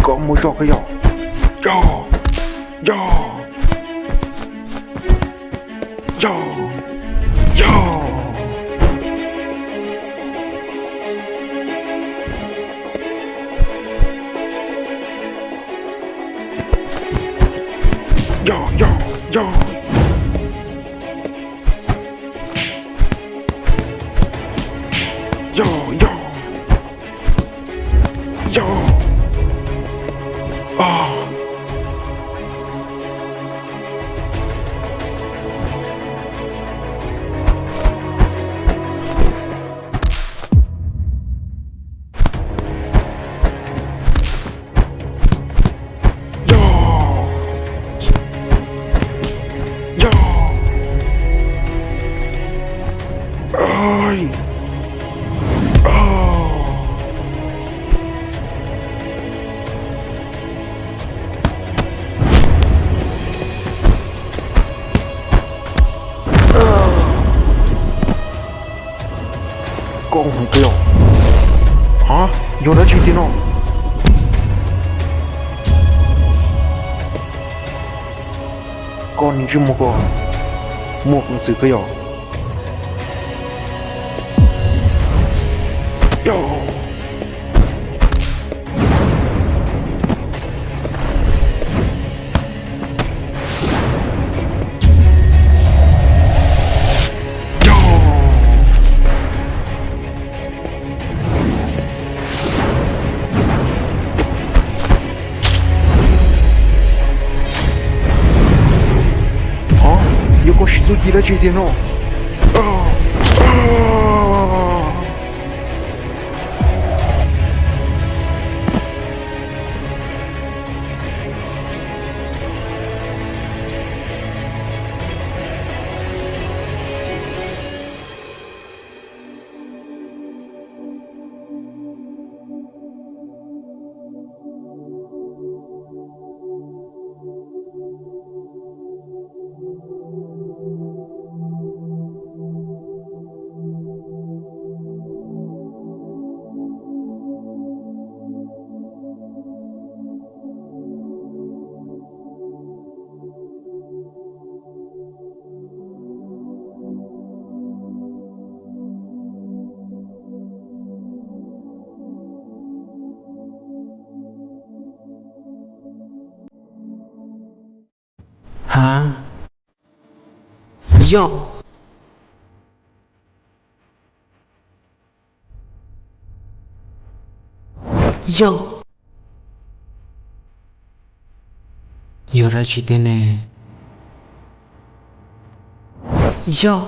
Koj muaj zog koj yog. Yog, yog, yog, yog. Yog, yog, yog. Yog, yog, yog. Yog, yog. Koj hu qia. Ha, yog dab tsi tiag no? Koj niag ntsej muag ko, muaj peev xwm koj yog. Yog koj siv txuj ci dab tsi tiag no? Ha, yog, yog, yog dab tsi tiag ne? Yog,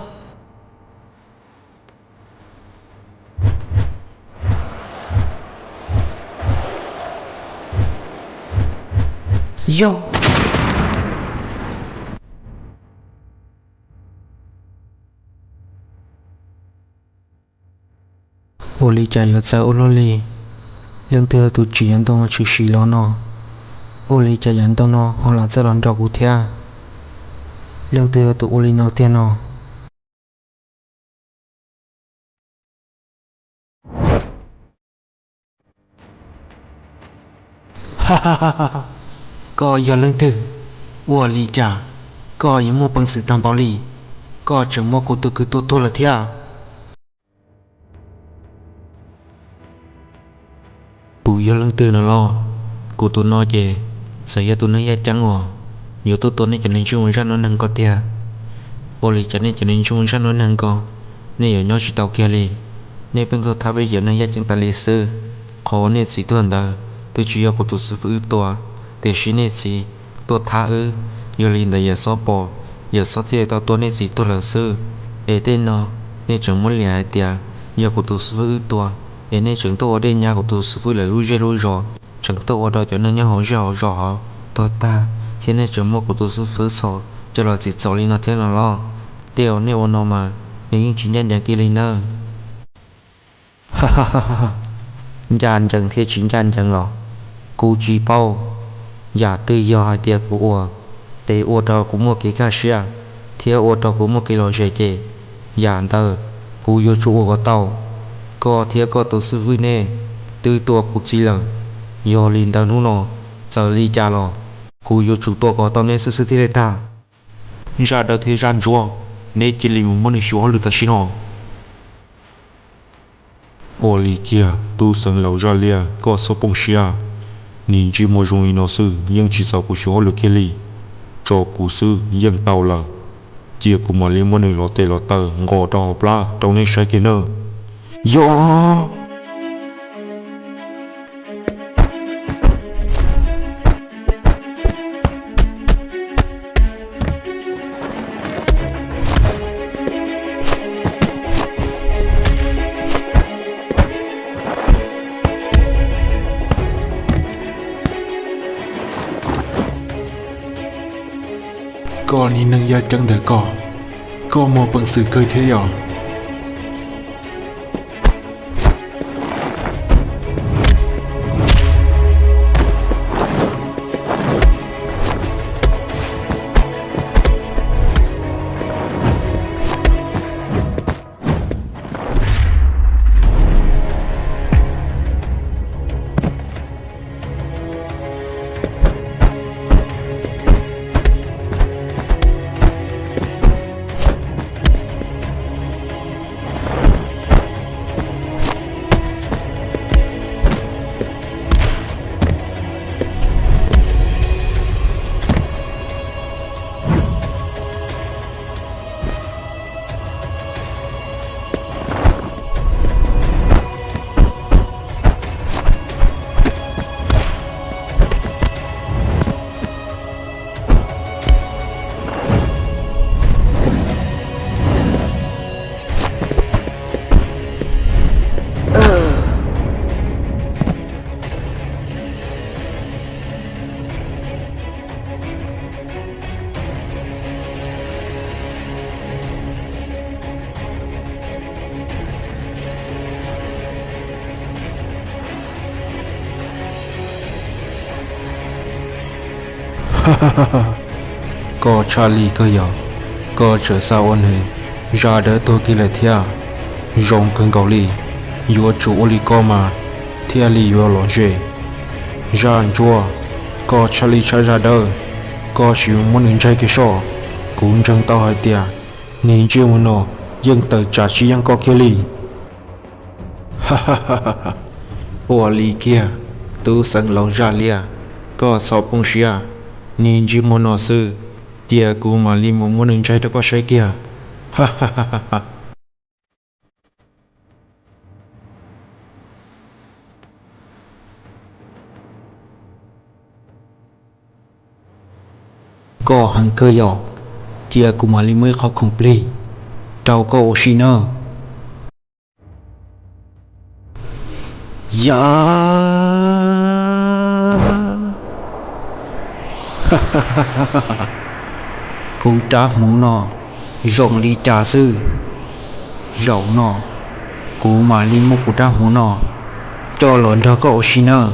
yog. Ua li cas yuav txawv ua luaj li? Leej twg tus tsim yav ntoo tshwm sim los no? Ua li cas yav ntoo no ho lam txawj los nrog kuv thiab? Leej twg tus ua li no tiag no? Koj yog leej twg? Ua li cas koj yuav muaj peev xwm tag npaum li? Koj tseem muab kuv tus kwv tua tuag lawm thiab. Kuv yog leej twg no los? Kuv tus no ces txawm yog tus neeg yaj ceeb uas yuav tuaj tua nej cov neeg ntsej muag zaj nuav neeg ko tiag. Ua li cas nej cov neeg ntsej muag zaj nuav neeg ko, nej yuav nyob tsis tau kiag li? Nej pheej tuaj thab peb cov neeg yaj ceeb tas li xwb. Qhov uas nej txiv tuag ntawd twb tsis yog kuv tus xib fwb wb tua, tiam sis nej txiv tuaj thab wb. Yog li ntawd yawm xob pom, yawm xob thiaj tau tua nej txiv tuag lawm xwb. Es tej no nej tseem muab liam hais tias yog kuv tus xib fwb wb tua, es nej tseem tuaj ua dej nyab kuv tus xib fwb lawv lub zej lub zos, tseem tuaj ua rau cov neeg nyob hauv zej hauv zos hov tuag tag, thiab nej tseem muab kuv tus xib fwb txhom coj los txim txom li no thiab no los? Tej uas nej ua no mas nws yeej tsis ncaj ncees kiag li nawb. Ncaj ncees thiab tsis ncaj ncees los kuv tsis paub. Yam twg yog hais tias kuv ua, ces ua rau kuv muaj kev kaj siab thiab ua rau kuv muaj kev lom zem ces yam ntawd kuv yuav tsum ua kom tau. Koj thiab koj tus xib fwb nej twb tua kuv txiv lawm, Yog li ntawd hnub no txawm li cas los kuv yuav tsum tua kom tau neb xwb xwb thiaj li tag. Zaj Dawb thiab Zaj Ntsuab, neb cia li mus muab nws xyuas hauj lwm tam sim no. Ua li kiag tub xeev laus Zaj Liab, koj txhob poob siab. Niag ntsej muag zoo li no xwb yeej tsis txaus kuv xyuas hauj lwm kiag li. Tso kuv xwb yeej tau lawm. Cia kuv mam li muab nws los tes los taw nqos rau hauv plab rau neb saib kiag nawb. Yog Koj niag neeg yaj ceeb ntawd koj, koj muaj peev xwm kawg thiab yom? Koj tshaj lij kawg yog, koj tseem xa ua nws. Zaj Dawb tuag kiag lawm thiab. Zoo kawg nkaus li, yuav tsum ua li ko mas thiaj li yuav lom zem. Zaj Ntsuab, koj tshaj lij tshaj Zaj Dawb, koj sim muab nws ntsaig kiag soj. Kuv ntseeg tau hais tias niag ntsej muag no yeej tawm tsam tsis yeej koj kiag li. Ua li kiag, tub xeev laus Zaj Liab, koj txhob poob siab. Niag ntsej muag no xwb, cia kuv mam li mus muab nws ntsaig rau koj saib kiag. Koj heev kawg yom, cia kuv mam li muab ib qho khoom plig rau koj ua si nawb. Yam, kuv rab hmuv no zoo li cas xwb? Zaum no kuv mam li muab kuv rab hmuv no coj los nrog koj ua si nawb.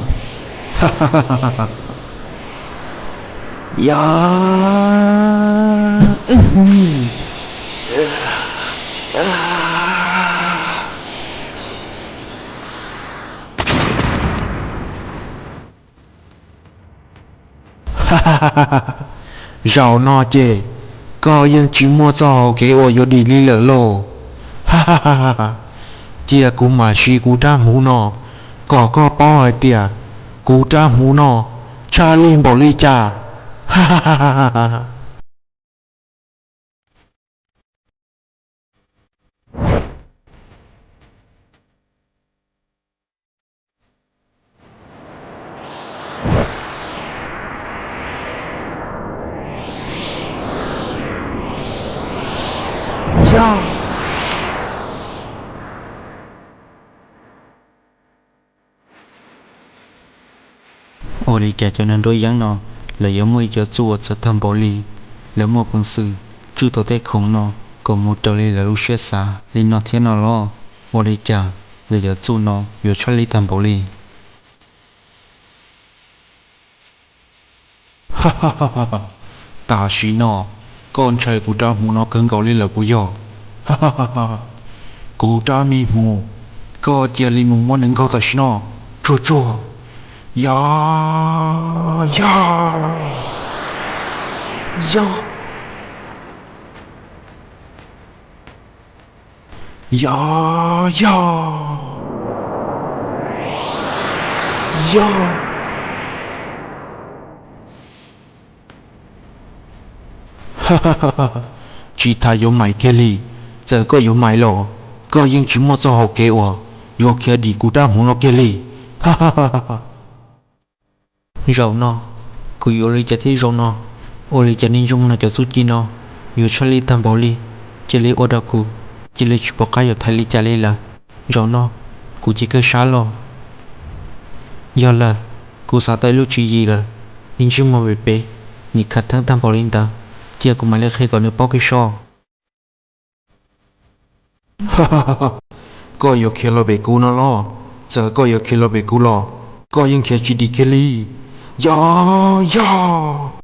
Yam, zaum no ces koj yeej tsis muaj txoj hau kev ua yuav dim li lawm lauj. Cia kuv mam siv kuv rab hmuv no kom koj paub hais tias kuv rab hmuv no tshaj lij npaum li cas. Yog. Ua li cas cov neeg nruab yeeb no lawv yuav muaj ib co txuj uas txawv tag npaum li? Lawv muaj peev xwm tswj tau tej khoom no kom mus raws li lawv lub siab xav li no thiab no los? Ua li cas lawv cov txuj no yuav tshaj lij tag npaum li? Tam sim no koj ntshai kuv rab hmuv no kawg nkaus li lawm puas yog? Kuv rab me hmuv, koj cia li mus muab nws nkaug tam sim no. Tsuag tsuag, Yog, yog, yog, yog, yog, yog. Tsis tas yuav mais kiag li, txawm koj yuav mais los koj yeej tsis muaj txoj hau kev uas yuav khiav dim kuv rab hmuv no kiag li. Zaum no kuv yuav ua li cas thiab? Zaum no ua li cas niaj hnub no cov txuj ci no yuav tshaj lij tag npaum li? Cia li ua rau kuv cia li tsis pom qab yuav thaiv li cas li lawm. Zaum no kuv cia li kawg sab los. Yog lawm, kuv xav tau ib lub tswv yim lawm. Ib ntsej muag pem pem, nim khav theeb tag npaum li ntawd, cia kuv mam li qhia kom nws paub kiag soj. Koj yuav khiav los pem kuv no los? Txawm koj yuav khiav los pem kuv los, koj yeej khiav tsis dim kiag li. Yog, yog.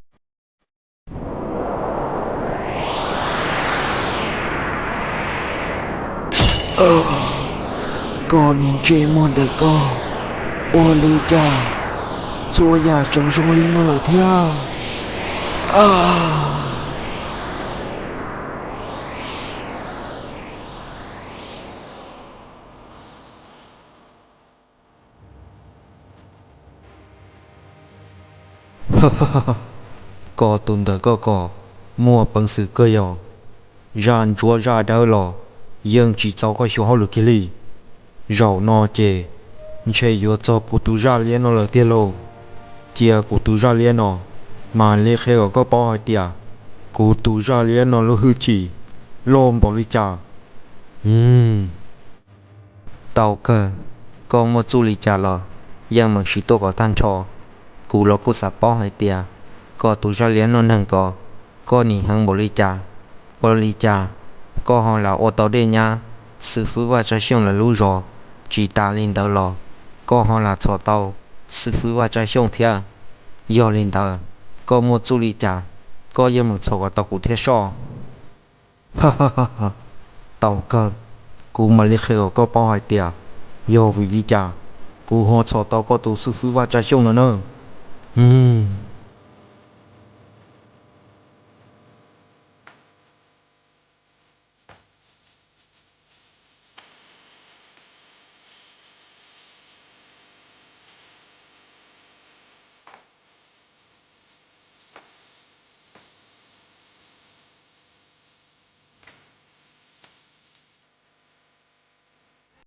Koj niag ntsej muag ntawm koj, ua li cas txhua yam tseem zoo li no lawm thiab? Koj tus ntawm koj ko muaj peev xwm kawg yog, zaj ntsuav zaj dawb los yeej tsis txaus koj xyuas hauj lwm kiag li. Zaum no ces ntshe yuav txog kuv tus zaj liab no lawm tiag lauj. Cia kuv tus zaj liab no mam li qhia kom koj paub hais tias kuv tus zaj liab no lub hwj chim loj npaum li cas. Tau kawg, koj muaj txuj li cas los yeej meem siv tuaj kom tag nrho. Kuv los kuj xav paub hais tias koj tus zaj liab no neeg ko, koj nim heev npaum li cas, ua li cas koj ho lam ua tau dej nyab xib fwb Vaj Tsab Xyooj lawv lub zos. Tsis tas li ntawd los koj ho lam txhom tau xib fwb Vaj Tsab Xyooj thiab. Yog li ntawd, koj muaj txuj li cas koj yeej meem txhom kom tau kuv thiab soj. Tau kawg, kuv mam li qhia kom koj paub hais tias yog vim li cas kuv ho txhom tau koj tus xib fwb Vaj Tsab Xyooj no na.